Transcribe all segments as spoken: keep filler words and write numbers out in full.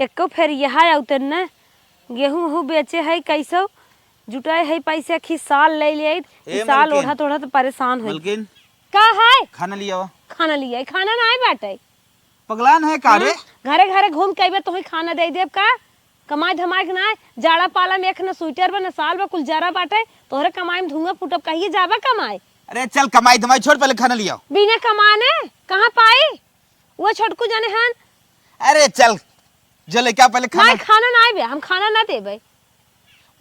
एको फेर यहाँ आउतन न, गेहूं वहूं बेचे है, कैसो जुटाए है पैसे, खी साल ले ले आइत, ई ए साल मलकिन। ओढ़त ओढ़त परेशान होई। मलकिन। का है? खाना लिया। खाना लिया, खाना ना आए बाटे। पगलान है का रे? हाँ, घरे घरे घूम के अइबे, तोही खाना दे देब का? कमाई धमाई के ना, जाड़ा पाला में एक न स्वेटर बा, न साल बा, कुल जरा बाटे, तोहरे कमाई में धुआं फूटब, कहिए जाबा कमाई? अरे चल, कमाई धमाई छोड़, पहले खाना लिया। बिना कमाने कहाँ पाई? वो छोटकू जाने हन। अरे चल, जो लेके आ पहले खाना। नहीं, खाना ना आइबे, हम खाना ना देबे।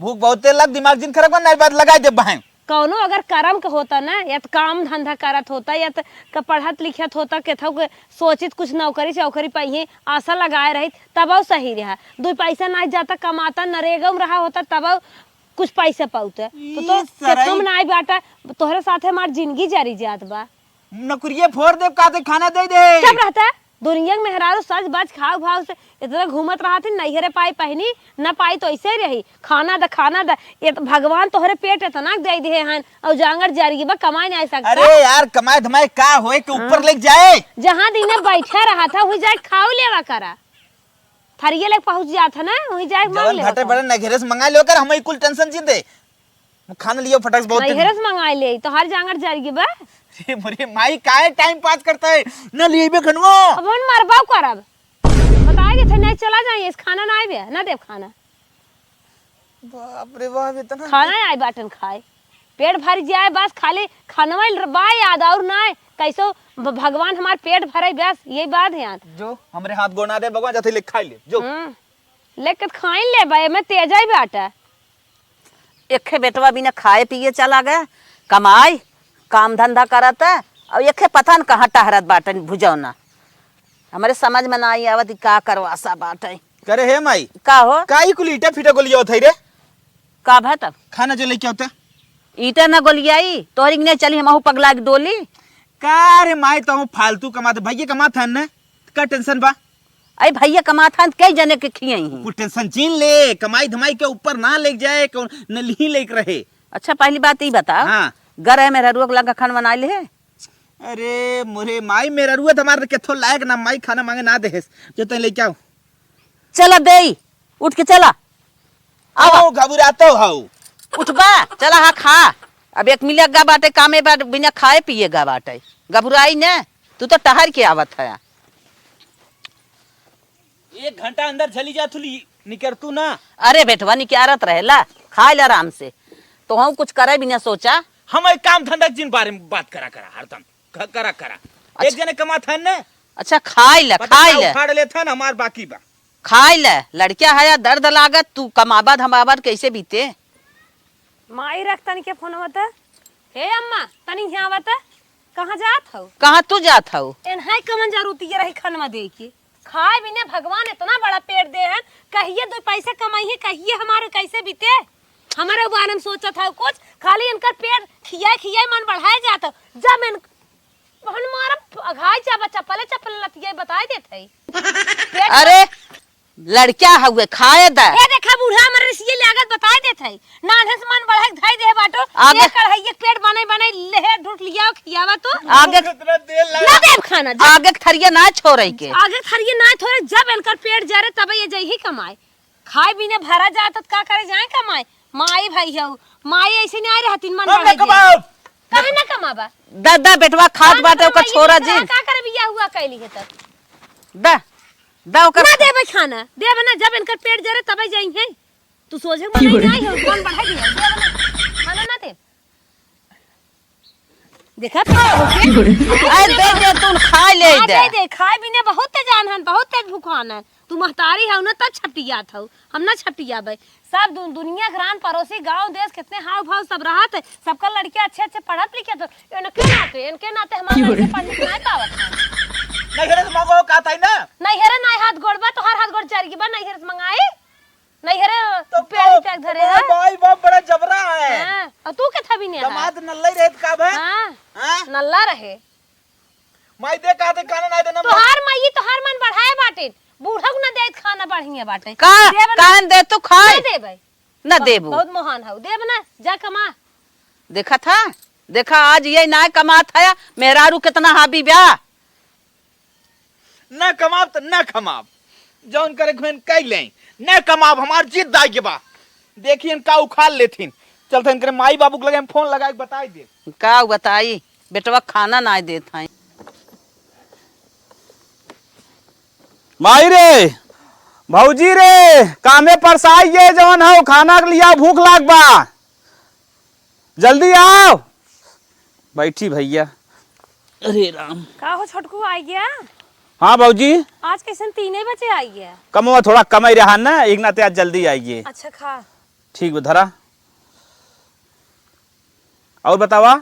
भूख बहुते लग, दिमाग जिन खराब कर, नहीं बात लगाई दे बहन। कौनो अगर करम के होता ना, या त काम धंधा करत होता, या त क-, पढ़त लिखत होता, केथौ के सोचित कुछ नौकरी चौकरी पाइए, आशा लगाए रही, तबौ सही रहा। दो पैसा ना जाता कमाता, नरेगा में रहा होता, तबौ कुछ पैसा पाउता। तो, ई तो सरई। केथौ में ना आई बाटा, तोहरे साथे हमार जिंदगी जरी जात बा। नौकरिये फोड़ देब, का दे खाना दे दे। चुप रहता। दुनिया के मेहरारू सज बज खाओ भाव से इतना घूमत रहत ही, नैहरे पाई पहनी, न पाई तो ऐसे ही रही। खाना द, खाना द। ये तो भगवान तोहरे पेट इतना दे दिए हन, और जांगर जारी बा, कमाए नहीं सकता। अरे यार, कमाए धमाए का होए के ऊपर हाँ। लेके जाए। जहाँ दिने बैठा रहा था, वही जाए खाओ लेवा करा। थरिये लेके पहुँच जात है ना, वही जाए मांग जवन लेवा घटे करा। बड़े नैहरे से मंगा लेवा कर, हम कुल टेंशन जीते। खाना लियो फटाक से, बहुत नैहरे से मंगाई ले, तो हर जांगर जर गई बा। अरे मोरे माई, काहे टाइम पास करता है? ना लिएबे खनवा। अब हम मरबाऊ करब। बताए देते, नहीं चला जाइए, इस खाना ना आइबे, ना देब खाना। बाप रे बाप, इतना खाना आए बाटन खाए, पेट भर जाए, बस खाली खनवा बा याद, और ना कैसो भ-, भगवान हमार पेट भरे, बस यही बात है यार। जो हमरे हाथ गोड़ ना दे भगवान, जाते ले खाई ले, जो। हम्म, लेके खाई ले बा, मैं तेजा ही बाटा। एखे बेटवा बिना खाए पिए चला गए, कमाई, काम धंधा करत है, और एखे पता न कहाँ टहरत बाटन भुजौना। हमरे समझ में ना आई आवत, ई का करवासा बाटे। करे हे माई, का हो? का ई कुल ईटा फीटा गोलियावत है रे? का भा तब? खाना जो लेके आवता। ईटा ना गोलियाई, तोहरी के नहीं चली, हमहू पगला के डोली। का रे माई, तो हम फालतू कमाते, भैया कमात हन न, का टेंशन बा? अरे भैया कमात हन, कई जने के खियाई हैं। कुल टेंशन छीन ले, कमाई धमाई के ऊपर ना लेके जाए, कौन न लिही लेके रहे। अच्छा, पहली बात ई बता, हाँ। घर है मेहररुआ के लगा खाना बना ले है? अरे मोरे माई, मेहररुआ तो हमारे केथो लायक ना, माई खाना मांगे ना देहेस, जो तैं लेके आओ। चला देई, उठ के चला। आवा। ओ, घबरातो हऊ। उठबा, चला हा खा। अब एक मिले गा बाटे, कामे बा, बिना खाए पिए गा बाटे। घबराई ने, तू तो टहर के आवत है। एक घंटा अंदर चली जा, थुली निकर तू ना। अरे बेटवा, निकालत रहेला, खाए ले आराम से। तो हम कुछ करे बिना सोचा। हम एक काम धंधा जिन बारे में बात करा करा हरदम। ख-, करा, करा। अच्छा। एक जने कमात हन ने? अच्छा, खाई ले, पता खाई का ले। उखाड़ लेत हन, हमार बाकी बा। खाई ले, लड़किया है या दर्द लागत, तू कमाबा धमाबा कैसे बीते? माई रख तनी के फोनवा त। हे अम्मा, तनी यहाँ आवा त। कहाँ जात हऊ? कहाँ तू जात हऊ? एनहाई कमन जरूरत ये रही खनवा दे के? खाए बिना भगवान इतना बड़ा पेट दे हन, कहिए दो पैसा कमाई है, कहिए हमारे कैसे बीते? हमारे बारे में सोचत हऊ कुछ, खाली इनकर पेट खियाए खियाए मन बढ़ाए जात हऊ। जब इन हन मारब अघाई जाबा, चप्पले चप्पले लतियाई बताई देत है। पेट अरे, लड़का हउए, खाए द। ए देखा बूढ़ा हमर रिसिये लागत बताई देत है। नान्हे से मन बढ़ाई धई दे बाटो। आगे ये कढ़ाई एक पेट बने बने लेहे ढूंढ लिया खियावा तो। आगे कितना देर लगा? ना देब खाना, जा। आगे के थरिया ना छोड़े के। आगे के थरिया ना छोड़े, जब इनकर पेट जरे तब ये जइही कमाए। खाए बिना भरा जाए त का करे जाए कमाए? माई भाई हऊ, माई ऐसे नहीं आई रहती मन हम बढ़ाई ना दे। कमाब। काहे ना कमाबा? दा, दा बेटवा खात ना बाटे, ओकर कमाई छोरा नहीं जी। का करे बिया हुआ कैली है तब? दा, दा ओकर ना देबे खाना, देबे ना, जब इनकर पेट जरे तबे जाई है। तू सोझे की बोले? नहीं हो, कौन बढ़ाई दिया? देबे ना, खाना ना दे। देखा, पेट भूखे। अरे दे दे, तू खाए ले हाँ, दे। दे दे, खाए बिना बहुत तेज आन हन, बहुत तेज भूखान है। तू महतारी हऊ ना, तब छपटियात हऊ, हम ना छपटियाबे। सब दु-, दुनिया के रान पड़ोसी, गांव देश, कितने हाव भाव सब रहत है। सबका लड़के अच्छे अच्छे पढ़त लिखत हो, इनके नाते, इनके नाते हमारे की बोले? लड़के पढ़ लिख नहीं पावत है। नैहरे से मांगो का ताई ना? नैहरे नहीं हाथ गोड़ बा, तोहार हाथ गोड़ चढ़ गई बा, नैहरे से मंगाई। नैहरे तो पेड़ तो, टैग धरे तो है। भाई बाप बड़ा जबरा है। हाँ, और तू के थवी ने है? दामाद नल्ला ही रहत का बा? हाँ, हाँ? नल्ला रहे। माई दे, कहा दे, खाना ना देना। तोहार माई, तोहार मन बढ़ाए बाटे, बूढ़ा को ना दे खाना बढ़िया बाटे। का? देब ना। कान दे तू खाए? ना देबे। ना देबू। बहुत महान हऊ, देब ना, जा कमा। देखा था, देखा आज ये ना कमात है, मेहरारू कितना हावी बा। ना कमाब त ना कमाब। जौन करे के होई कइ लेई, न कमाब, हमार जिद आइ गे बा। देखियन का उखाड़ लेथिन। चलते इनकरे माई बाबू के लगे हम फोन लगाइ के बताइ दे। का बताई, बेटवा खाना नाहीं देत है। माई रे, भौजी रे, कामे परसाइ गे, जौन हौ खाना के लिया, भूख लाग बा। जल्दी आव। बैठी भइया। अरे राम। का हो छोटकू, आइ गया? हाँ भौजी। आज कइसन तीने बजे आइ गया? कमवा थोड़ा कमइ रहा न, एक नाते आज जल्दी आइ गए। अच्छा खा। ठीक बा, धरा। अउर बतावा?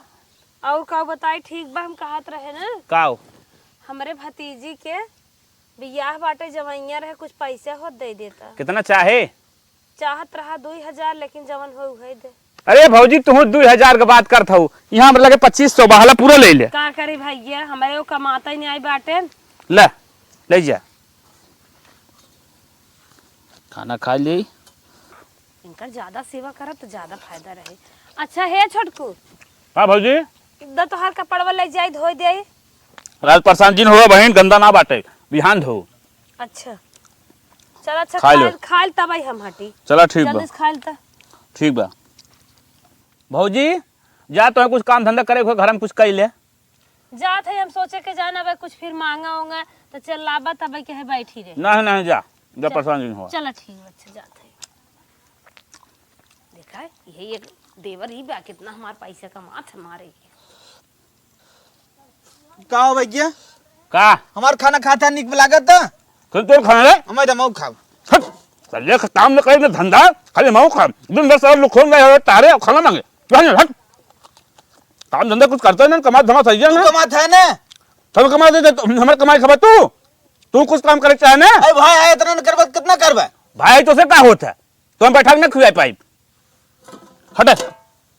अउर का बताई, ठीक बा, हम कहत रहे न। का हो? हमरे भतीजी के बियाह बाटे, जवइया रहे, कुछ पइसा होत दइ देता। कितना चाहे? चाहत रहा दुइ हजार, लेकिन जवन होइ उहइ दे। अरे भौजी, तुहूँ दुइ हजार के बात करत हऊ, इहाँ हमरे लगे पच्चीस सौ बा, हाला पूरा लइ ले। का करी भइया, हमरे वो कमातइ नाहीं बाटे। ले, लइ जा। खाना खाइ ले। इनकर ज्यादा सेवा करब त ज्यादा फायदा रहे। अच्छा हे छोटकू। हाँ भौजी। द तोहार कपड़वा लइ जाई, धोइ देई। रात परेशान जिन होवा बहिन, गंदा न बाटे, बिहान धो। अच्छा। चल, अच्छा, खाइ लो। खाइल, खाइल तबइ हम हटी। चला, ठीक बा। जल्दी से खाइल त। ठीक बा। भौजी, जा, तोहे कुछ काम धंधा करे के हो, घर में कुछ कइ ले। जात है, हम सोचे के जाना अब कुछ फिर मांगा ओंगा, त चल लाबा, तबइ के है बैठी रहे। नहीं, नहीं, जा, जा, चल। परेशान जिन होवा। चला, ठीक बा, अच्छा, जात है। देखा, यही एक देवर ही बा, कितना हमार पइसा कमात है, मारे। का हो भइया? का? हमार खाना खात है, निक लागत है? कौन तोर खाना रे? हमें तो मऊ खाब। हट, साले का काम न करे, न धंधा, खाली मऊ खाब। दिन भर साला लुखोन रहे, तारे, खाना मांगे। तू हट, हट। काम धंधा कुछ करता है ना, कमात धमात है ना? तू कमात है ना? तब कमा दे, तो हमारे कमाई खाबा तू? तू कुछ काम करे चाहे ना? अरे भाई, आए इतना न करबा, कितना करबा? भाई, तो से का होता है? तो हम बैठा के ना खुआई पाई। हटे,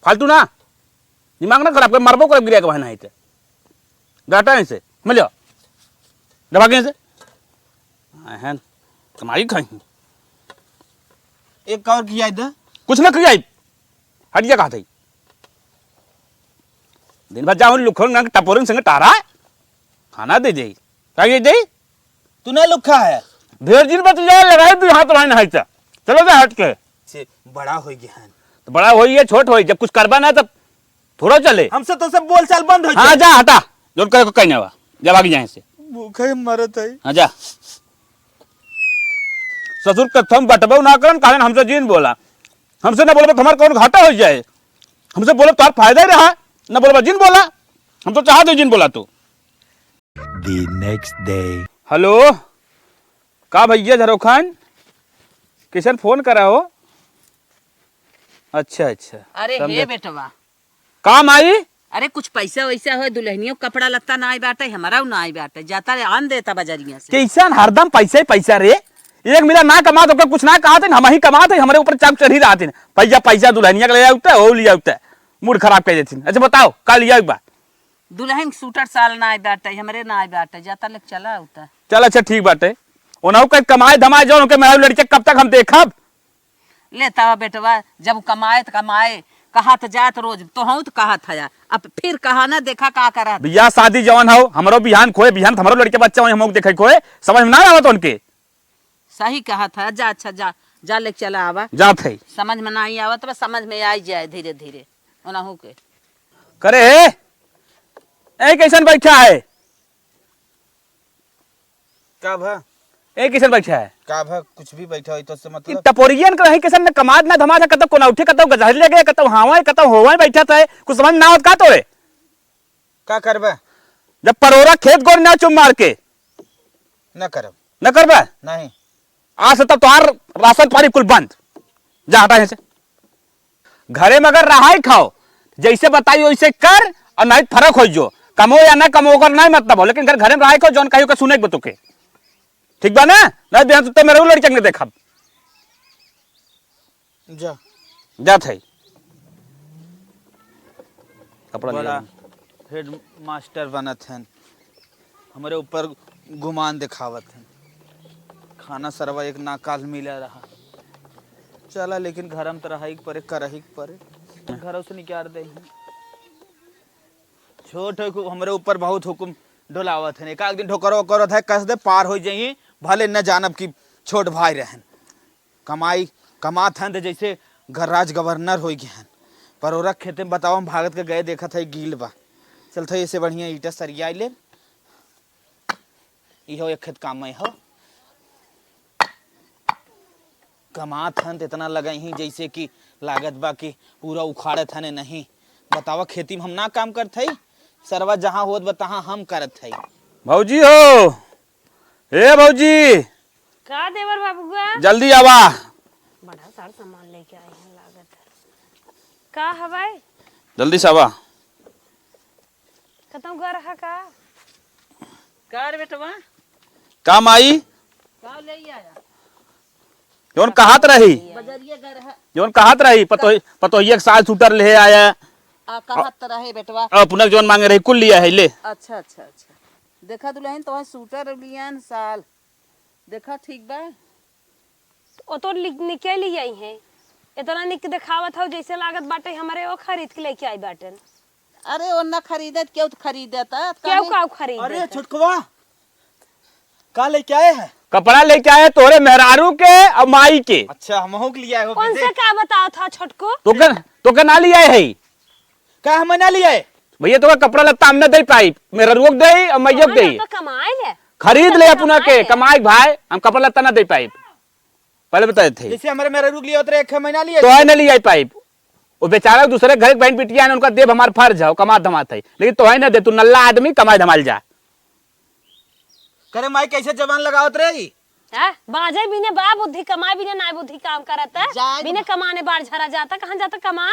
फालतू ना। दिमाग ना खराब कर, मरबो करब गिरा के बहाना है ते। डाटा है से, मिल जाओ। दबा के से। हैं, कमाई खाई। एक और खियाई दे। कुछ ना खियाई। हट जा कहा था। दिन भर जाओ लुखन रंग टपोरन संग टारा। खाना दे दे। का ये दे? तू ना लुखा है। ढेर दिन बच जाए, लगाए दू हाथ भाई नहाई चा। चलो जा हट के। से बड़ा हो गया है। तो बड़ा होई या छोट होई, जब कुछ करबा ना तब थोड़ा चले। हमसे तो सब बोल चाल बंद हो हाँ, जाए। जा हटा। जोन करे को कहीं ना हुआ। जब आगे जाए से। भूखे मरत है। हाँ, जा। ससुर कथम बटबो ना करन, कारण हमसे जिन बोला। हमसे ना बोलबा तो हमार कौन घाटा हो जाए। हमसे बोलब तो फायदा ही रहा, ना बोलबा जिन बोला। हम तो चाहत है जिन बोला तो। The next day. हेलो, का भइया झरो खान, किसन फोन करा हो? अच्छा, अच्छा, अरे समझा। हे बेटवा। का माई? अरे कुछ पइसा वइसा होए, दुल्हनियो क कपड़ा लत्ता नाई बाटे, हमराउ नाई बाटे, जाता रे आन देता बजरिया से। कइसन हरदम पइसा ही पइसा रे, एक मिला ना कमात, ओकर कुछ ना कहत है, हमही कमात है, हमरे ऊपर चाप चढ़ी रहत है, पइसा, पइसा दुल्हनिया के ले आउता, हो ले आउता, मूड खराब कर देथिन। अच्छा बताओ, का लिया बा? दुल्हन सूटर साल नाई बाटे, हमरे नाई बाटे, जाता लेके चला आउता। चल अच्छा ठीक बाटे, ओनहु के कमाए धमाए जौन ओके मेहरारू लड़के कब तक हम देखब? ले तब बेटवा, जब कमाए त कमाए, कहत जात रोज, तोहूँ त कहत हया, अब फिर कहा ना, देखा का करत। बियाह शादी जवन हौ, हमरो बिहान खोए, बिहान त हमरो लड़के बच्चा होई, हमहू के देखे खोए, समझ में ना आवत उनके। सही कहत है, जा अच्छा जा, जा लेके चला आवा। जात है। समझ में नाहीं आवत बा, समझ में आई जाए धीरे धीरे, ओनहू के। करे हे, ए कइसन बैठा है? का भा? ए, कइसन बैठा है? का भा? कुछ भी बैठा होई तो से ई मतलब? टपोरियन के रही कइसन, न कमात, न धमात है, कतौ कोनौठे, कतौ गजहरी लगे, कतौ हावा, कतौ होवा बैठत है, कुछ समझ में ना आवत का तोरे? का करबे? जब परोरा खेत गोर ना चुम मार के। ना करब। ना करबे? नहीं। आज से तब तोहार राशन पानी कुल बंद। जा हटा यहाँ से। घरे में अगर रहाई खाओ, जैसे बताई वैसे कर, और नहीं फर्क हो जो, कमो या ना कमो, ओकर नहीं मतलब हो, लेकिन घर, घरे में रहाई खाओ, जौन कहियो के सुने के बा तोके। ठीक बा ना? नहीं बिहान तो मेरे लड़के के देखब। जा। जात है। कपड़ा बड़ा लिया। हेडमास्टर बनत हन, हमरे ऊपर गुमान दिखावत हन। खाना सरवा एक नाकाल मिला रहा। चला, लेकिन घर में तो रहा ही के परे, कर ही के परे। घरों से निकाल दे ही। छोट है, खूब हमरे ऊपर बहुत हुकुम डोलावत है। एक आध दिन ठोकर ओकर है, कस दे, पार हो जाइए। भले न जानब कि छोट भाई रहन, कमाई, कमात हन त जैसे ग-, राज गवर्नर होइ गए हन। परोरक खेते में बताओ, हम भागत के गए, देखत है गील बा। चलत है, ऐसे बढ़िया ईंटा सरिया ले, इहो एक खेत काम में हो। कमात हन त इतना लगइहीं जैसे कि लागत बा कि पूरा उखाड़त हन। नहीं, बतावा, खेती में हम ना काम करत हई, सरवा जहाँ होत बा तहाँ हम करत हई। भौजी हो, ए भौजी, का देवर बाबुआ? जल्दी आवा। बड़ा सार सामान लेके आए हैं लागत है। का हवाई? जल्दी से आवा। कतौ ग रहा का? का रे बेटवा? का माई? का ले आया? जौन कहत रही, बजरिया ग रहा। जौन कहत रही, पतोह-, पतोहिया के साल सूटर ले आया। आ, कहत रहे बेटवा। अपना जौन मांगे रही, कुल लिया है, ले। अच्छा, अच्छा, अच्छा। देखा दुल्हन, तोहे सूटर लियन साल। देखा, ठीक बा। ओ तो निक-, निके ले आई है। इतना निक देखावत हौ, जैसे लागत बाटे हमरे ओ खरीद के लेके आई बाटन। अरे, ओ ना खरीदत, केहू तो खरीदत, केहू काहे? का खरीदत? अरे, छोटकवा, का लेके आए हैं? कपड़ा लेके आए तोरे मेहरारू के और माई के। अच्छा, हमहू के लिए आए हो कौन बेटे। से का बताओ था छोटको? तोके, तोके ना ले आए है। का हम ना ले आए? भैया, तोके कपड़ा लत्ता हम ना दे पाई, मेहरारू के दे और माइयो के दे। तो कमाए ले। खरीद ले अपना के, कमाए के। कमाए के भाई, हम कपड़ा लत्ता ना दे पाई। पहले बता देते हैं। जैसे हमारे मेहरारू के लिए उतरे एक महीना लिए। तोहे ना ले आई पाई। वो बेचारा दूसरे घर के बहन बिटिया है, उनका देब हमार फर्ज है, कमात धमात है, लेकिन तोहे ना दे, तू नल्ला आदमी, कमाए धमाल जा। करे माई, कैसे जबान लगावत रही? हाँ, बाजे बिने बा बुद्धि, कमाए बिने नाय बुद्धि काम करत है। जाए बिने कमाने बाढ़ झरा जाता, कहाँ जाता कमा?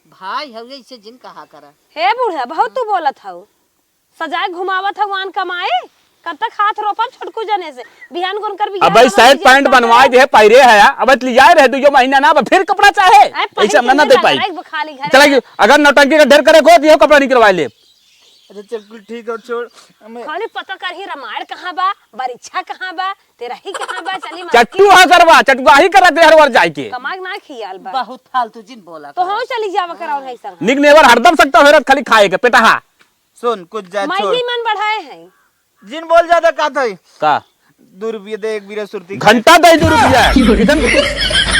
भाई हवे, इसे जिन कहा करा। हे बूढ़ा, बहुत तू बोलत हऊ। सजाए घुमावत हऊ आन कमाए। कब तक हाथ रोपब छोटकू जने से? बिहान गुन कर बिहान अब भाई, शर्ट पैंट बनवाए दे, पैरे है, अब लियाए रहे दुइयो महीना ना, अब फिर कपड़ा चाहे। ऐसे हम ना दे पाई। चला कि अगर नौटंकी का ढेर करे को, तो यो कपड़ा निकलवाए ले। अरे चल, कुल ठीक है, छोड़। हमें खाली पता करही रामायण कहाँ बा, परीक्षा कहाँ बा, तेरा ही कहाँ बा, चली मार चट्टू की। हाँ करवा, चटुआही करा दे हर बार जाए के। कमाग ना खियाल बा। बहुत फालतू जिन बोला तो करा। हम चली जावा कराओ है संग। निक नेवर हरदम सकता हो रत खाली खाए के, पेटहा। सुन, कुछ जा, छोड़। माइली मन बढ़ाए हैं। जिन बोल ज्यादा का था? का? दू रुपये दे, एक बीरा सुरती। घंटा दे दू रुपया। इधर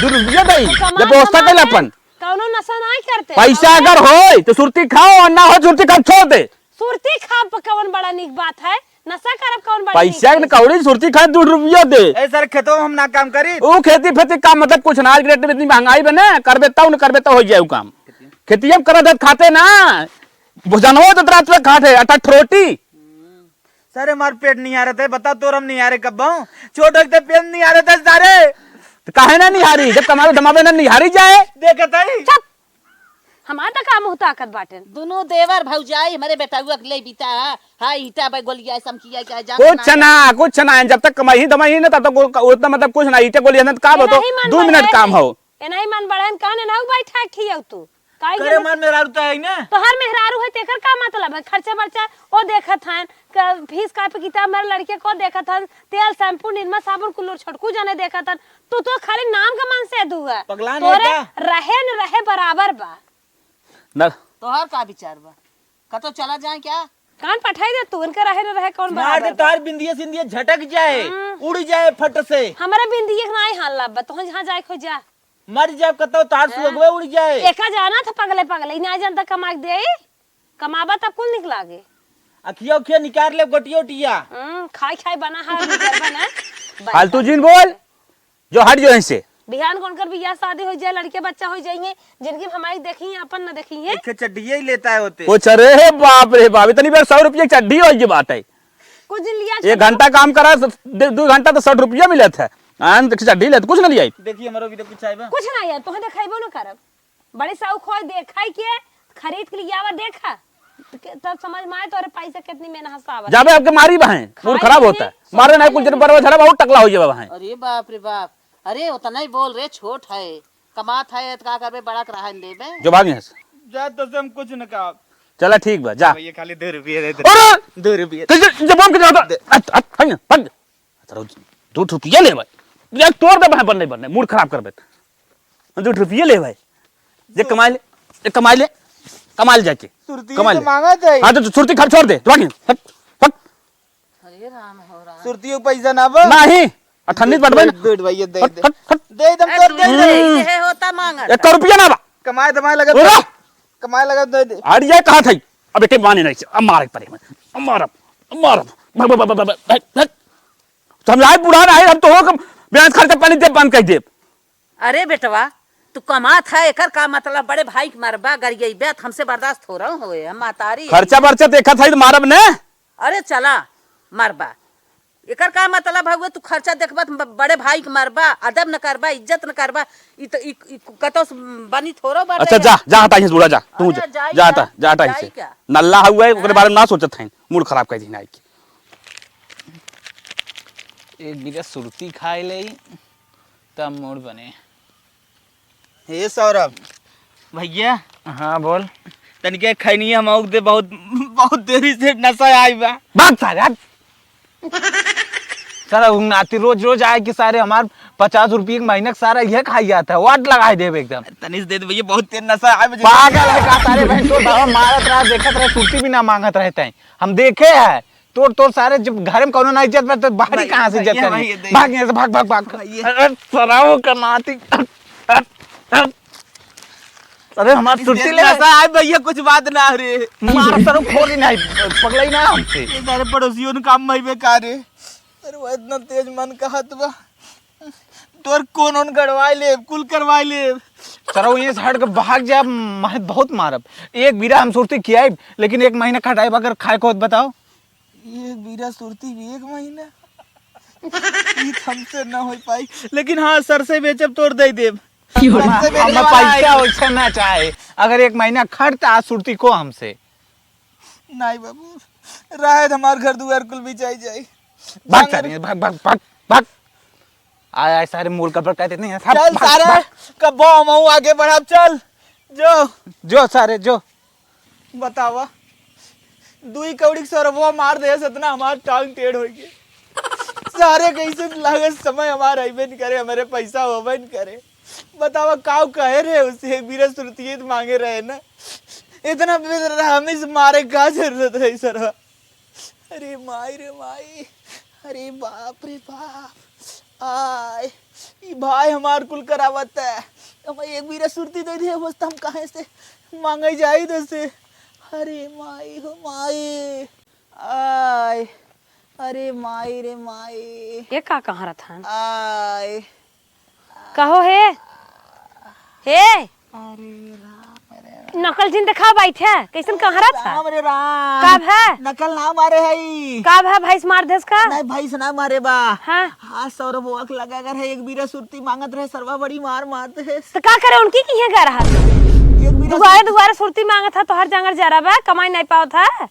दू रुपया दे। तो कमाल जब व्यवस्था कर ले अपन। कौनो नशा नहीं करते। पैसा अगर होय तो सुरती खाओ और ना हो सुरती खाओ छोड़ दे। सुरती खाब कौन बड़ा निक बात है, नशा करब कौन बड़ा पैसा निक न है? कौड़ी सुरती खाए दू रुपया दे। ए सर, खेतों में हम ना काम करी। ऊ खेती फेती काम मतलब कुछ ना, आज के डेट में इतनी महंगाई बने, करबे तब न करबे तब हो जाए ऊ काम। खेती हम करत हत खाते ना, भोजनवा तो रात में खाते, अठठ रोटी। सारे मार पेट निहारत है, बता तोर हम निहारे कब बाऊं? छोट होई ते पेट निहारत है सारे। तो काहे ना निहारी? जब कमावे धमावे ना निहारी जाए। देखत है। चुप। हमार त का मुंह ताकत बाटेन। दुनो देवर भौजाई हमरे बेटउआ के ले बीता है। हाँ, ईटा बे गोलिया समकिया क्या जान कुछ ना, कुछ ना, जब तक कमाई धमाई ना, तब तक वो, उतना मतलब कुछ ना, ईटे गोलिया ना, तो का ए बताओ, नहीं मन दो मिनट बढ़े काम है। हो। ए नहीं मन बढ़े, कहने ना बैठा खियाऊ तू। काहे करे के मार मेहरारू तो है ही ना। तोहर मेहरारू है, तेकर का मतलब है? खर्चा बर्चा ओ देखत हन, क-, फीस कापी किताब मेरे लड़के को देखत हन, तेल, शैम्पू, निरमा, साबुन, कुल्लू छोटकू जने देखत हन। तू तो खाली नाम का मन से दुआ। पगलान है तोरे का? रहे न रहे बराबर बा। ना। तोहर का विचार बा? कतो चला जाए क्या? कान पठाई दे तू, इनके रहे न रहे कौन मार दे बराबर बा? तार बिंदिया सिंदिया झटक जाए, हम्म। उड़ जाए फट से। हमारे बिंदिया के नाई हाल लाभ बा, तोहन जहाँ जाए खो जा। मर जाए कतो तार हाँ। सुअगवे उड़ जाए। एका जाना था पगले पगले, इन्हें आ जानता कमा के दे, कमाबा तब कुल निक लागे। अखिया उखिया निकाल ले गोटिया उटिया। हम्म, खाई खाई बना है, निकल बना। फालतू जिन बोल, जो हट जो यहीं से। बिहान कौन कर बियाह शादी हो जाए, लड़के बच्चा हो जाएंगे, जिंदगी में हमारी देखी है, अपन न देखी है। एक चड्डिया ही लेता है होते। कुछ, अरे हे बाप रे बाप, इतनी बार सौ रुपये की चड्डी हो, ये बात है। कुछ दिन लिया एक घंटा काम करा, दे-, दो घंटा तो सौ रुपया मिलत है। आन देख चड्डी ले, तो कुछ ना लिया। देखिए, हमारा भी तो कुछ आए बा। कुछ ना यार, तोहे देखाइबो ना करब। बड़ी शौक होय देखाई के, खरीद के लियावा, देखा। त-, तब समझ में आए तोरे पैसा कितनी मेहनत से आवत। जाबे आपके मारी बहें, मूड खराब होता है। मारे ना कुछ दिन बरवा झरा बहुत टकला हो जाबे बहें। अरे बाप रे बाप, अरे उतना ही बोल रे, छोट है, कमात है, त का करबे, बड़ा कराहन देबे। जो भाग यहाँ से। जा तो से हम कुछ न कहा। चला ठीक बा, जा। ये खाली दो रुपये दे दे। अरे! दो रुपये। तो ये, ये बम के जाता। दे। अत, अत, हट, हट। तेरा दो रुपये ले भाई। ये तोड़ दे भाई, बनने, बनने, मूड खराब कर दे। दो रुपये ले भाई। ये कमाई ले, ये कमाई ले, कमाई ले जाके। सुरती कमाई तो ले। मांगा था। हाँ, तो सुरती खा छोड़ दे, तू भाग, हट, हट। अरे राम हो राम। सुरती को पैसा ना बा? नहीं। अठन्नी बटबे ना। दे, दे भैया, दे, हट, दे। हट, हट। दे, दम ए, कर, दे, दे, दे। दे। ये होता मांगत। एक रुपया ना बा। कमाए धमाए लगा दे। उरा। कमाए लगा दे, दे। अरे ये कहा था? अब एक माने नहीं, अब मारे पड़े। अब मारब, अब मारब। भाग, भाग, भाग। समझाए बुढ़ा ना है, हम तो हो कम ब्याज खर्चा पानी दे बंद कर दे। अरे बेटवा, तू कमात है, एकर का मतलब बड़े भाई के मरबा, गरियइबे, त हमसे बर्दाश्त हो रहा होए, हम महतारी है। खर्चा बर्चा देखत है त मारब ने। अरे चला, मरबा। एकर का मतलब हउए, तू खर्चा देखबा त ब-, बड़े भाई के मरबा, अदब न करबा, इज्जत न करबा, ई त, ई, ई कतौ से बनी थोड़ो बा अच्छा, रे। जा, जा हटा इहाँ से, बूढ़ा, जा, तू अरे जा, जाई जा हटा, का? जा हटा इहाँ जाई से। का? नल्ला हउए, ओकरे हाँ। बारे में ना सोचत हईं, मूड खराब कर दीन आइके। एक बीरा सुरती खाए ले, तब मूड बने। हे सौरभ, भैया। हाँ, बोल। तनिके खैनी हम आउक दे, बहुत, बहुत देरी से नशा आई बा। भाग सारे, हट। साला उ नाती रोज, रोज आए कि सारे हमार पचास रुपये के महीना के सारा इहे खाई जाता है, वाट लगाए देब एकदम। तनी से दे दे भैया, बहुत तेज नशा आई बा। पागल है का सारे, बहन तो बाबा मारत रहा, देखत रहे, सुरती भी ना मांगत रहते हैं, हम देखे हैं। तोर, तोर सारे जब घर में कौनो ना इज्जत बा, तो बाहरी भाई, कहाँ से इज्जत भैया, करी? भैया, दे। भाग यहाँ से, भाग, भाग, भाग। भैया। अरे, सराओ का नाती। अरे, हमार इस सुरती देश ले। में ऐसा है भैया, कुछ बात ना रे। मार सरो फोड़ी नहीं, पगलाई ना हमसे। ये सारे पड़ोसियों ने काम में बेकार है। अरे, वो इतना तेज मन कहत बा। तोर कौन उन गड़वाई ले, कुल करवाई ले। सरो, ये से हट के भाग जा, मैं बहुत मारब। एक बीरा हम सुरती खियाइब, लेकिन एक महीना खटाइब, अगर खाए को होत बताओ। एक बीरा सुरती भी एक महीना? ई त हमसे ना हो पाई, लेकिन हाँ, सरसे बेचब तोर दे देब। की हो रहा? सरसे बेचे हमें वाला पैसा है। वैसा ना चाहे, अगर एक महीना खट त आज सुरती को हमसे। नहीं बाबू, रहे त हमार घर दुआर कुल बिचाई जाई। भाग जांगर सारे, भाग, भाग, भाग, भाग। आय, आय, सारे मूल का पर कहते नहीं है। भाग, चल भाग, सारे, भाग। कब्बो हमहू आगे बढ़ब, चल, जो। जो सारे, जो। बतावा, दुई कौड़ी के सरबवा मार दे, इतना हमार टांग टेढ़ होइ गए। सारे कैसे लागे समय हमार अइबे न करे, हमारे पैसा होबे न करे। बतावा, काव कहे रहे उसे, एक बीरा सुरतिये त मांगे रहे ना। इतना बेदरहमी से मारे का जरूरत रही सरवा? अरे माई रे माई, अरे बाप रे बाप। आय, ई भाई हमार कुल करावत है। हम एक बीरा सुरती दे दे, बस त हम कहे से मांगे जाई दे से। अरे माई हो माई। आय, अरे माई रे माई। ये का कहाँ रहत हन? आय। कहो हे। हे। अरे राम रे राम। नकल जिन देखा बैठे, कैसन कहाँ रहत है? राम रे राम। का भा? नकल ना मारे है ई। का भा, भैंस मार देस का? नहीं, भैंस ना मारे बा। हाँ। हाँ, सौरभ वक लगा अगर है, एक बीरा सुरती मांगत रहे, सरवा बड़ी मार मारत है। तो का करे, उनकी किहे गा रहा था? एक बीरा दुआरे सुरती दुआरे सुरती मांगत था, तोहर जांगर जरा बा, कमाई नहीं पावत है।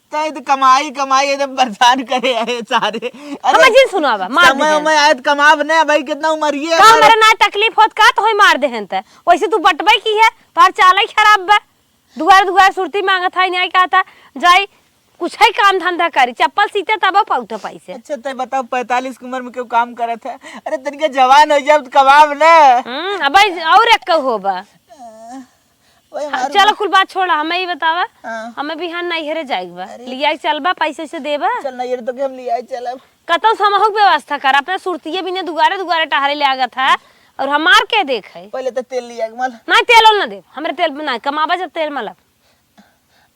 तै तो कमाई, कमाई एकदम परेशान करे है सारे। अरे, हमें जिन सुनावा, मार समय देहन। उमय आए त कमाब ने, भाई कितना उमरिये का हमार। हमरे ना तकलीफ होत का तो होई मार देहन त। वैसे तू बटबे की है, तोहार चाल ही खराब बा। दुआर दुआर सुरती मांगत है, न्याय कहता, जाई कुछ ही काम धंधा करी, चप्पल सीते तब पाउत पैसे। अच्छा, तै बताओ, पैंतालीस की उम्र में क्यों काम करत है? अरे, तनिके जवान हो जाब त कमाब ने। हम्म, अब और एक होबा। वही हाँ, हमार चलो, उम्र। कुल बात छोड़ा, हमें ई बतावा, हाँ। हमें बिहान नैहरे जाइक बा, अरे। लियाई चलबा, पैसे से देबा। चल नैहरे तो के हम लियाई चलब। कतौ समहू के व्यवस्था कर, अपने सुरतिये बिने दुआरे दुआरे टहरे ले आगत है, और हमार के देख है? पहले तो तेल लिया के मल। नहीं, तेल ओल ना देब, हमरे तेल ना, कमाबा जब तेल मलब।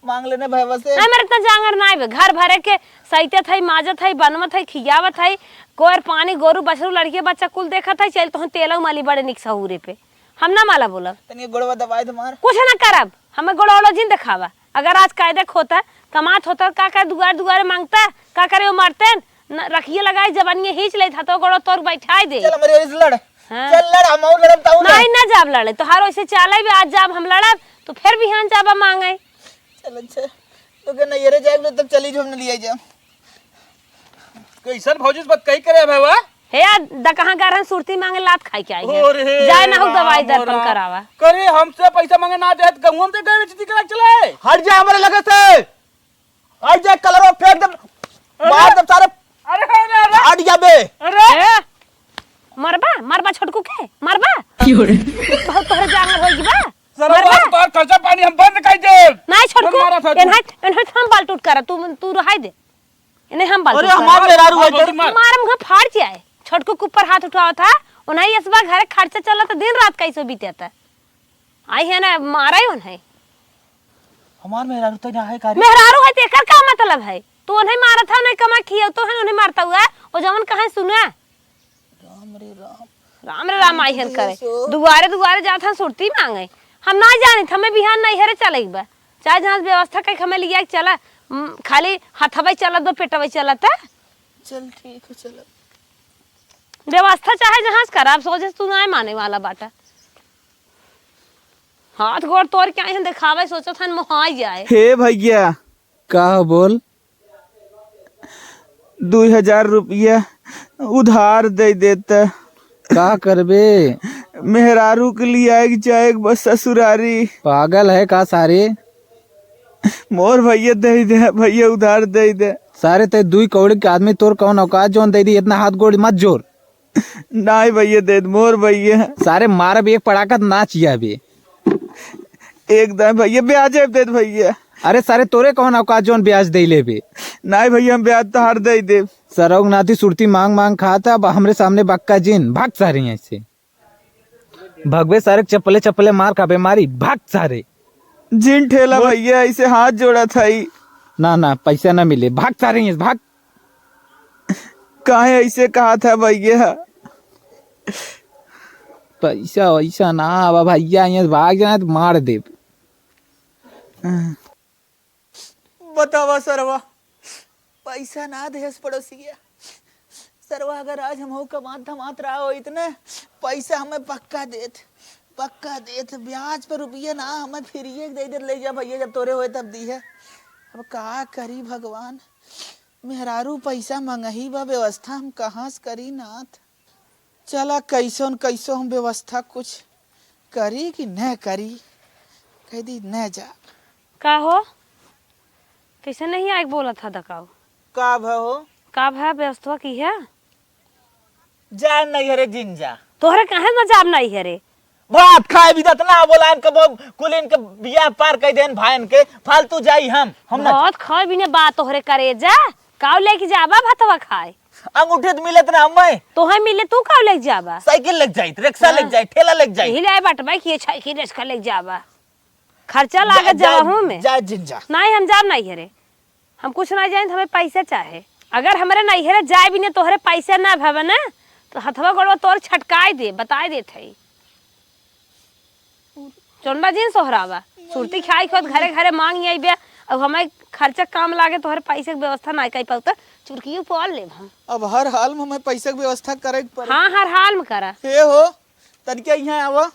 मांग लेने भैया से। नहीं, मेरे इतना जांगर ना आवे, घर भरे के सैतत है, माजत है, बनवत है, खियावत है, कोयर पानी, गोरू, बछरू, लड़के, बच्चा कुल देखत है, चल तोहन तेल माली बड़े निक सहूरे पे। हम ना माला बोलब। तनिक गोड़वा दबाए दे मार। कुछ ना करब, हमें गोड़वा जिन देखावा। अगर आज कायदे खोता, कमात होता, का करे दुआर दुआरे मांगता, का करे वो मरते न, रखिए लगाए जवानिये हीच लेत हा, तो गोड़वा तोर बैठाए दे। चल हमरे ओरी से लड़। हाँ। चल लड़, हम और लड़ब ताऊ ना। नहीं, ना जाब लड़े, तोहार वैसे चाले भी आज जाब हम लड़ब, तो फिर बिहान जाबा मांगे। चल अच्छा, तो के नैहरे जाए तब चली जो हम लियाई जाए। कैसन भौजी से बात कही करे भैया? हे यार, द कहाँ गा रहन सुरती मांगे लात खाई के आई है। अरे जाए ना हो राम दवाई दर्पण राम। करावा। करे हमसे पैसा मांगे ना दे त गहुआ में से गए बेचती करा चले। हट जा हमारे लगे से। हट जा कलरो फेंक दे। अरे। मार दे सारे। अरे, अरे, अरे। हट जा बे। अरे। ए, मरबा, मरबा छोटकू के, मरबा। की हो रे? बहुत तोहरे जांगर होई बा। सर, मरबा। बात, बात, खर्चा पानी हम बंद कर दे। नहीं छोटकू, मर मारा था तू। एनहट, एनहट हम बाल टूट करा, तू, तू रहाई दे। इन्हें हम बाल अरे, टूट हमार करा। मेहरारू है, मार, मार। मार मुँह फाड़ के आए। छोटकू के ऊपर हाथ उठावत है। उन्हें यसबा घरे खर्चा चलत, दिन रात कैसे बीतत। आई है ना, मारा ही उन्हें। हमार मेहरारू तो यहाँ है का रे? मेहरारू है तो एकर का मतलब है? तू उन्हें मारत है, उन्हें कमा खियावत है, उन्हें मारत है, वो जवन कहे सुने। राम रे राम। राम रे राम, आई हन करे। सो। दुआरे दुआरे जात हन सुरती मांगे। हम ना जानित, हमें बिहान नैहरे चले के बा। चाहे जहाँ से व्यवस्था करके हमें लिया के चला। उम, खाली हथवा चलत बा, पेटवा चलत है। चल ठीक है, चल। व्यवस्था चाहे जहाँ से करा, अब सोचे तू ना माने वाला बाटा। हाथ गोड़ तोड़ के आई हन देखावे, सोचत हन मोहाई जाए। हे भैया। का हो बोल? दुई हजार रुपया उधार दे देता। का करबे? मेहरारू के लिए आए के जाए के बस ससुरारी। पागल है का सारे? मोर भैया दे दे, भैया उधार दे दे। सारे ते दुई कौड़ी के आदमी, तोर कौन औकात जौन दे दी? इतना हाथ गोड़ मत जोर। नाई भैया, देत मोर भैया। सारे मारब एक पड़ाका त नाच जाबे। एकदम भैया, ब्याज अब देत भैया। अरे सारे, तोरे कौन औकात जौन ब्याज दे लेबे? नाई भैया, हम ब्याज तोहार दे देब। सरौग नाती सुरती मांग मांग खात, अब हमरे सामने बक्का जिन, भाग सारे यहाँ से। भगवे सारे, चप्पले चप्पले मार खाबे मारी, भाग सारे। जिन ठेला बोल। भैया, ऐसे हाथ जोड़ा था ई। ना ना, पैसा ना मिले, भाग सारे यहाँ से, भाग। काहे ऐसे कहा था भैया? पैसा वैसा ना आवा भैया, यहाँ से भाग जाए तो मार देब। बतावा सरवा, पैसा ना देस पड़ोसिया। सरवा अगर आज हमहू कमात धमात रहा होइत न, पैसा हमें पक्का देत, पक्का देत। ब्याज पे रुपया ना, हमें फिरिए के दे देत, ले जा भैया, जब तोरे होए तब दी है। अब का करी भगवान, मेहरारू पैसा मंगही बा, व्यवस्था हम कहाँ से करी नाथ? चला, कैसो न कैसो हम व्यवस्था कुछ करी कि न करी, कह दी न जा। का हो, कैसे नहीं आए बोलत हा दकाऊ? का भा हो? का भा व्यवस्था की है? जा नैहरे जिन जा। तोहरे काहे ना जाब नैहरे? भात खाए भी दत ना बोलाएन कबो, कुलिन के बियाह पार कइ देन भाईन के, फालतू जाई हम, हम ना। भात खाए भी ने बात तोहरे करे जा, काऊ लेके जाबा भतवा खाए? अंगूठे त मिलत ना हमें। तोहे मिले तू काऊ लेके जाबा? साइकिल लेके जाइत, रिक्शा हाँ। लेके जाइत, ठेला लेके जाइत। यही ले बटवा कि ये साइकिल रिक्शा लेके जाबा। खर्चा जा, लागत जा, जावा हूँ मैं। जा जिन जा। नहीं, हम जाब नैहरे। हम कुछ ना जानित, हमें पैसा चाहे। अगर हमरे नैहरे जाए भी ने तोहरे पैसा ना भवे ना, तो हथवा गोड़वा तोर छटकाए दे, बताए देत हई। चोंडा जिन सोहरावा, सुरती खाई खोत घरे घरे मांग आइबे। अब हमें खर्चा काम लागे, तोहरे पैसे के व्यवस्था ना कर पाऊ, तो चुरकियो पाल लेब हम। अब हर हाल में हमें पैसे के व्यवस्था करे के पड़े। हाँ, हर हाल में करा। हे हो, तनिके यहाँ आवा।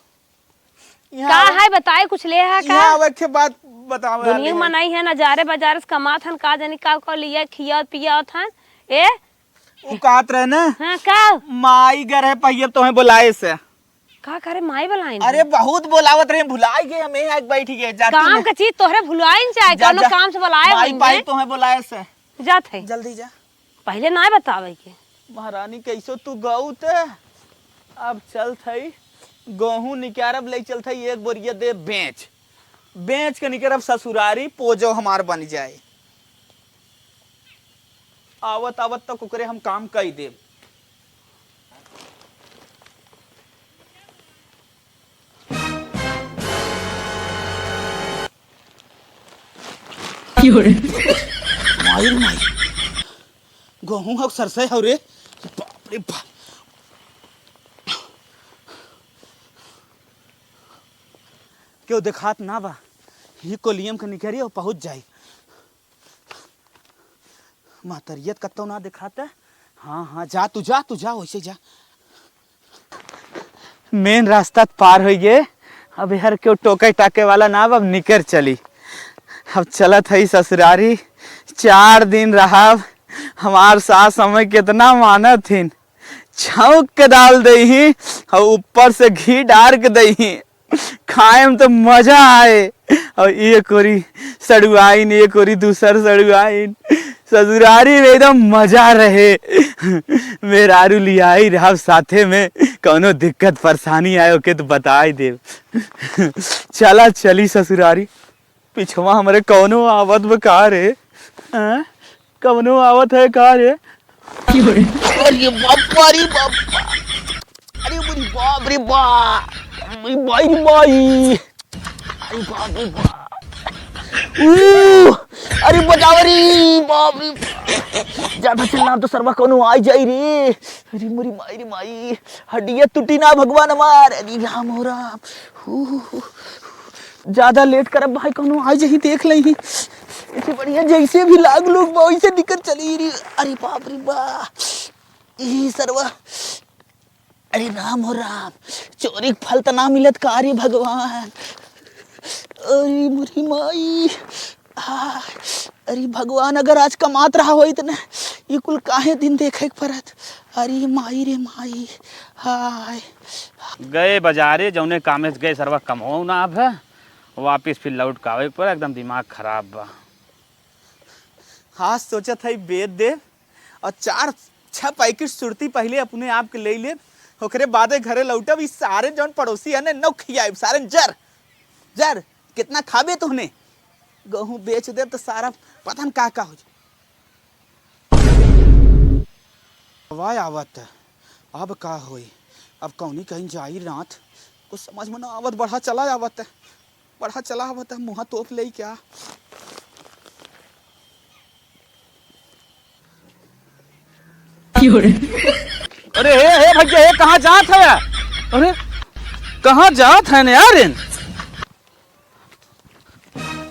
यहाँ का आवा। है बताए, कुछ ले है का? यहाँ आवा, एक ठे बात बतावे दुनिया वाली है। मनाई है, नजारे बाजारे से कमात हन, का जानी का का लिया, खिया पियात हन। ए? उ कहत रहे ना। हाँ, का? माई गर है पहिए तोहे बोलाए से। का करे माई बोलाइन? अरे बहुत बोलावत रहे, भुलाई गए, हमें आके बैठ गए, जाती काम में। का चीज तोहरे भुलाइन चाहे, जा, कौनो जा। काम से बोलाए माई होइंगे। पाई तोहे बोलाए से। जात है। जल्दी जा। पहिले ना बतावे के। महारानी कैसो तू गऊ ते, अब चलत हई, गेहूं निकारब, ले चलत हई, एक बोरिया दे बेच, बेच के निकरब ससुरारी, पोजो हमार बन जाए। आवत आवत तक ओकरे हम काम कई देब। माई रे माई, गेहूं हक सरसों हौ रे, बाप रे बाप। केहू देखात ना बा, ही कोलियम के निकरी और पहुंच जाई। महतरियत कत्तो ना देखाता। हाँ, हाँ, जा तू, जा तू, जा, वैसे जा। मेन रास्ता त पार होइ गए। अब हर केहू टोके टाके वाला ना, अब निकर चली। अब चलत हई ससुरारी, चार दिन रहब। हमार सास हमें कितना मानत हिन, छौंक के डाल दे ही और ऊपर से घी डार के दे ही। खाए में तो मजा आए। और एक ओरी सड़ुआइन, एक ओरी दूसर सड़ुआइन। ससुरारी में एकदम मजा रहे। मेहरारू लियाई रहब साथे में, कौनो दिक्कत परेशानी आए ओके तो बताई देब। चला चली ससुरारी। पिछवा हमरे कौनो आवत बा का रे? हैं? कौनो आवत है का रे? अरे बाप रे बाप। अरे मेरी बाप रे बाप। मेरी बाई रे बाई। अरे बाप रे बाप। ऊ, अरे बचावा रे बाप रे बाप। ज्यादा चिल्लाब तो सरवा कौनो आई जाई रे। अरे मोरी माई रे माई। हड्डिया टूटी ना भगवान हमार। अरे राम हो राम। ऊ, ज्यादा लेट करब भाई कौनो आई जाई देख लेई। इसे बढ़िया जैसे भी लाग लोग बा वैसे निकल चली रे। अरे बाप रे बाप। ई सरवा। अरे राम हो राम, चोरी के फल त ना मिलत का रे भगवान। अरे मोरी माई। हाय। अरे भगवान, अगर आज कमात रहा होइत न, ई कुल काहे दिन देखे के परत। अरे माई रे माई। हाय। गए बजारे, जौने कामे से गए सरवा कमवो ना अब है, वापिस फिर लौट के आवे के पड़ा, एकदम दिमाग खराब बा। हाँ, सोचत हई बेच देब और चार छह पैकेट सुरती पहिले अपने आप के ले लेब, ओकरे बादे घरे लौटब। ई सारे जौन पड़ोसी है ने, नौ खियाइब, सारे जर, जर, कितना खाबे तोहने? गहूँ बेच देब तो सारा पता न का का हो जाए। हवा आवत, अब का होई? अब कौनी कहीं जाई रात, कुछ समझ में ना आवत, बढ़ा चला आवत। बढ़ा चला आवत है, मुँहा तोप ले क्या? अरे हे, हे भैया, हे कहाँ जात है? अरे कहाँ जात है यार इन?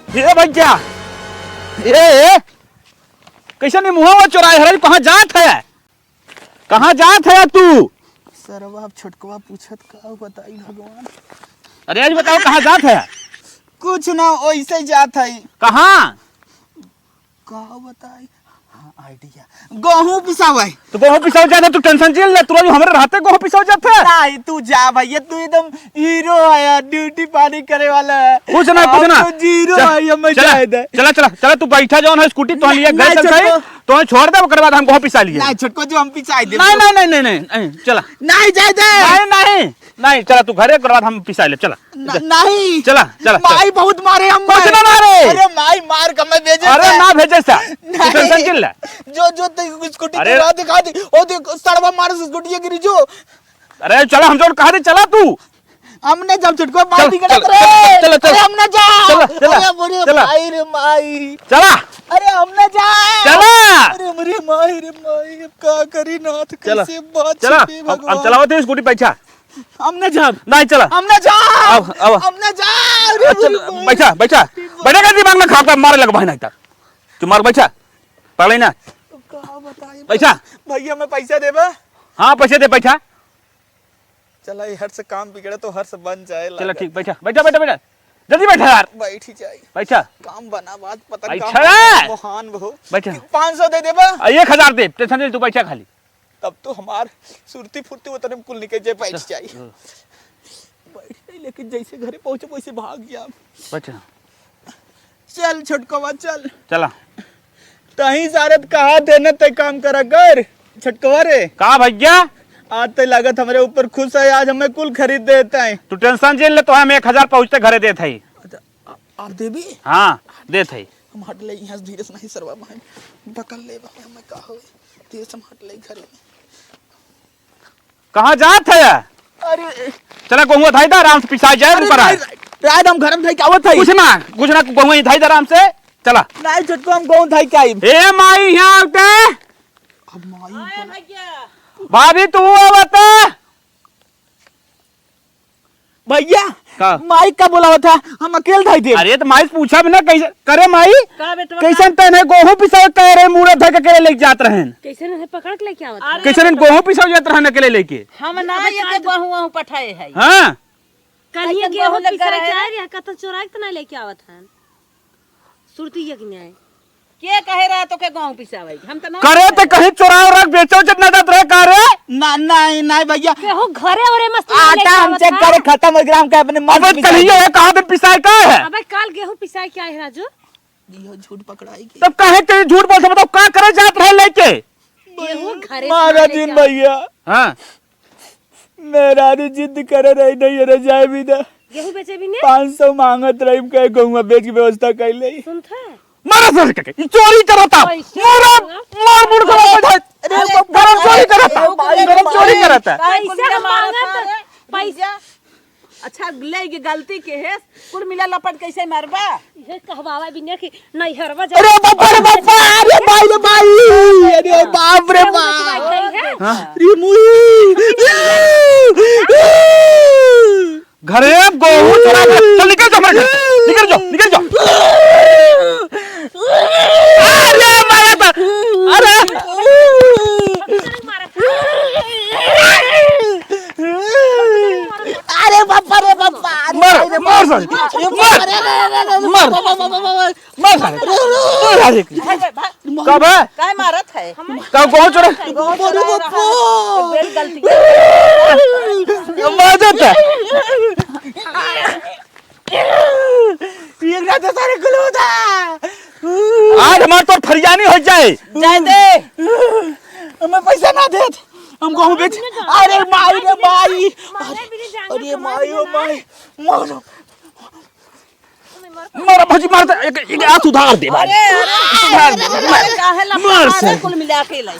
हे भैया, ए, ए, कैसे नहीं मुँहा चोराए हरे, कहाँ जात है? कहाँ जात है तू? सरवा, अब छोटकवा पूछत का बताई भगवान। अरे आज बताओ कहाँ जात है? कुछ ना, ओइसे जात है। कहाँ? का बताई? हाँ, आइडिया। गहूँ पिसावे। तो गहूँ पिसावे जात है, तू टेंशन झेल ले, तू अभी हमरे रहते गहूँ पिसावे जात है। नहीं, तू जा भैया, तू एकदम हीरो है यार, ड्यूटी पानी करे वाला है। कुछ ना, कुछ ना। तो जीरो चल, है, हमें चला, जाए दे। चला, चला, चला, तू बैठा जौन है स्कूटी, तो लिए घर नहीं, चल सही। छोटको। तो छोड़ दे, ओकर बाद हम गहूँ पिसा लिए। नहीं, छोटको जो हम पिसाई दे। नहीं, नहीं, नहीं, नहीं, नहीं, नहीं, चला। नहीं जाए दे। नहीं, नहीं, नहीं, चला, तू घरे, ओकर बाद हम पिसा ले, चला। न-, नहीं। चला, चला, चला। माई बहुत मारे हम कुछ ना मारे। अरे माई मार के मैं भेजे अरे थे। ना भेजे सा। तू नहीं। टेंशन क्यों ले? जो, जो तू स्कूटी अरे। चला दिखा दे। ओ देख, सड़वा मारे से स्कूटी गिरी जो। अरे चला, हम जोड़ कहा दे, चला तू। हमने जब छुटको मार चल, दिखा चल, रहे। चल, चल, चल। अरे हमने जा। चल, चल, अरे बोले चल। माई रे माई। चला। अरे हमने जा। चला। अरे मेरी माई रे माई, अब का करी नाथ, चला। कैसे बात चला। छिपी अब, अब भगवान। चलावत है स्कूटी, बैठा। हम ना जाब। नहीं, चला। हम ना जाब। अब, अब। हम ना जाब। अरे चल, बोल, बोल। बैठा, बैठा। बैठा का दिमाग ना खराब कर, मारे लग बहन एकटा। तू मार बैठा। पगलाई ना। का बताई? बैठा। भैया, मैं पैसा देबा? हाँ, पैसे दे, बैठा। चला, ये हर से काम बिगड़े तो हर से बन जाए चला, लागत। ठीक, बैठा, बैठा, बैठा, बैठा। जल्दी बैठा यार। बैठ ही जाई। बैठा। काम बना बात पता बैठा। का महान हो। बैठा। पाँच सौ दे देबा? आ, एक हजार दे, टेंशन नहीं, तू बैठा खाली। तब तो हमार सुरती फुर्ती उतने में कुल निकल जाए, बैठ चल। जाई। हाँ। बैठ जाई, लेकिन जैसे घरे पहुँचे वैसे भाग जाब। बैठ। चल छोटकवा चल। चला। तहीं सारे त कहा थे न, तय काम करा कर। छोटकवा रे। का भैया? आज तय लागत हमरे ऊपर खुश है, आज हमें कुल खरीद देता है। तू टेंशन जिन ले, तो हम एक हजार पहुँचते घरे देत है। अच्छा, आ-, आप देबी? हाँ, देत है। हम हट ले यहाँ से धीरे से, नहीं सरवा बहन पकड़ ले बा, हमें का होए। धीरे से हम हट ले घर में। कहाँ जात है? अरे। चला, गहुआ धाई दा, आराम से पिसा जाए अरे ऊपर। राय, राय, राय, हम घर में धाई के आवत है। कुछ ना, कुछ ना, गहुआ ही धाई दा आराम से। चला। नहीं, छोटको, हम गहुआ धाई के आई। ए माई, यहाँ आवते। अब माई आया भैया। भाभी, तू आवत। भैया, का? माई का बोलावत है, हम अकेल धाई देब। अरे, तो माई से पूछा भी ना, कैसे करे माई? का बेटवा, कैसन का? तने गोहूं पिसावे कह रहे, मूरत धर के अकेले लेके जात रहन। कैसे नहीं पकड़ के लेके आवत है? अरे, कैसे नहीं गोहूं पिसावे जात रहन अकेले लेके? हम ना अबे ये का के गोहूं वहूं पठाए है। हाँ। कनिया कैसन गोहूं गोहूं लेके पिसावे रहे? के आए रहे, कतौ चोराई के तो ना लेके आवत हन। सुरती ये कि नहीं? के कहे रहा तो के गोहूं पिसावे? हम तो ना करे तो कहीं चोराव रख बेचो जितना जात रहे का रे? ना, नहीं, नहीं भैया। केहू घरे ओरे मस्त नहीं आटा लेके हम आवत चेक है। करे खत्म हो गया, हम कहे अपने मन अबे से पिसा कहिए दे। है, कहाँ दिन पिसाए का है? अबे काल गेहूं पिसाए क्या है राजू? यो झूठ पकड़ाई के। तब काहे के झूठ बोलते, बताओ का करे जात रहे लेके? गेहूं घरे से महाराज लेके जी आओ। भैया। हाँ। मेहरारू जिद करे रही, नहीं रे, जाए भी ना। गेहूं बेचे भी ने? पाँच सौ मांगत रही, कहे गहुआ बेच के व्यवस्था कर ले। सुनत है? मारा सर के, ई चोरी करता। कैसे मारा, मारा? मार मुड़ को बैठा। अरे, अरे, गरम चोरी करत है, अरे, गरम चोरी करत है। पैसा मांगत, पैसा। अच्छा, ले के गलती के है, कुल मिला लपट कैसे मरबा? ये कहवावा बिना कि नैहरवा जा। अरे बाप रे बाप, अरे भाई रे भाई, अरे बाप रे बाप। हाँ। रे मुई। घरे गोहूं चोरा के, चल निकल जाओ हमारे घर से, निकल जाओ, निकल जाओ। अरे माया था, अरे। अरे बाप रे बाप, अरे मार, मार साले, अरे मार, अरे, अरे, अरे, अरे, मार, बाप, बाप, बाप, बाप, बाप। मार साले। अरे, अरे, अरे। भाग, भाग, भाग। कब है? काहे मारत है? कब गोहूं चोरा? गोहूं चोरा रहा है। एक बेर गलती। मार देता। एक रात सारे कुलूदा। आज हमार तोर फरियानी हो जाए। जाए दे। हमें पैसा ना देत। हम गोहूं बेच। अरे माई रे माई। अरे माई ओ माई। मारो। मारा भौजी, मार दे, एक, एक हाथ उधार दे भाई। अरे, अरे, उधार दे, अरे, मार। काहे ला मार मारे से। कुल मिला के लाई।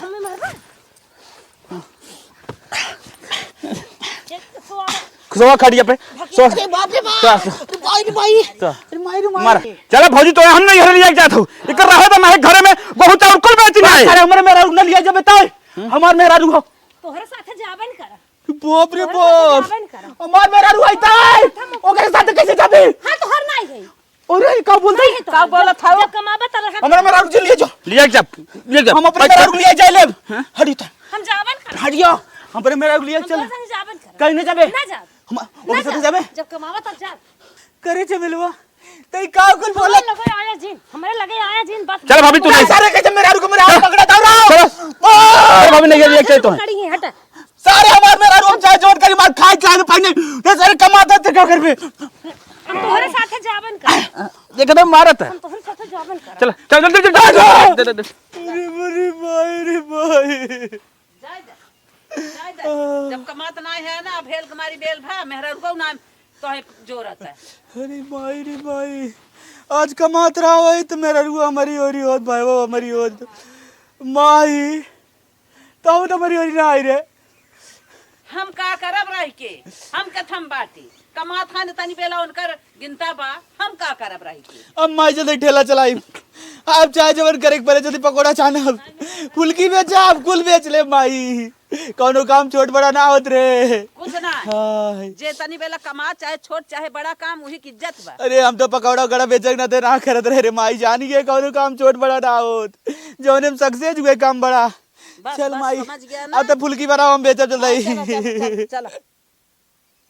खुशवा खड़िया पे, सो। अरे बाप रे बाप। सो, सो। अरे भाई रे भाई। सो। अरे माई रे माई। मार। चला भौजी, तो हम नहीं घर लिया जात हो। इकर रहे तो ना है घर में, बहुत और कुल बेच ना है। अरे हमरे मेहरारू ना लिया जब बताए। हमार मेहरारू हो। तोहरे साथे जाबे न कर। बाप रे तोहरे साथे बाप। जाबे न करब। हमार मेहरारू आई ताई। ओकरे साथे कैसे जाबे? हाँ, तोहर नाई है। अरे, का बोलत है? नहीं है तोहर। का बोलत है? जब कमाबा तब रखा। हमरा मेहरारू जी लिए जाओ। लिए जा, लिए जा। हम अपने मेहरारू लिए जाए लेब। हाँ? हटी तो। हम जाबे न करब। हटियो। हम अपने मेहरारू लिए हम चल। तोहरे साथे जाबे न करब। कहीं नहीं जाबे। ना जाब। हम ना ओकरे साथे जाब। जाबे। जब कमाबा तब जाब। करे छे मिलवा। तई का कुल बोलत? हमरे लगे आया जिन, हमरे लगे आया जिन, बस। चल भाभी, तू नहीं। सारे कैसे मेहरारू को मेरा हाथ पकड़ा था, उठाओ। चल। ओ! चल भाभी, नहीं, ये, ये तो है। खड़ी है, हट। सारे हमार मेहरारू हम चाहे जोर करी मार खाए, चाहे पानी, ये सारे कमाता थे क्या करबे? हम तोहरे साथे जाबे न कर। एकदम मारत है। हम तोहरे साथे जाबे न कर। चल, चल, चल, चल, चल, चल, चल, चल, चल। अरे, अरे, भाई रे, भाई। जाए दे, जाए दे। जब कमात नाई है ना, भेल कमारी बेल भा, मेहरारू को ना तोहे जोरत है। अरे माई रे माई, आज कमात रहा होई तो मेहरारू हमारी ओरी होत, भाई वो हमारी होत। माई, तो हम तो हमारी ओरी ना आई रे। हम का करब रह के? हम कथम बाटी। कमात हन तनी बेला उनकर गिनता बा, हम का करब रह के? अब माई जल्दी ठेला चलाई। आप चाहे जवन करे के परे, जल्दी पकोड़ा छानब, फुलकी बेचब, कुल बेच लेब माई। कौनो काम छोट बड़ा ना होत रे। कुछ ना। हाय। जे तनी बेला कमा, चाहे छोट चाहे बड़ा काम, उही की इज्जत बा। अरे हम तो पकौड़ा उकौड़ा बेचे के ना थे, ना करत रहे रे माई, जानी के कौनो काम छोट बड़ा ना होत। जौने में success हुए काम बड़ा। बस, चल बस, माई, समझ गया ना? अब तो फुलकी बनाओ, हम बेचब चल हाँ, रही। चलो, चलो, चलो, चलो।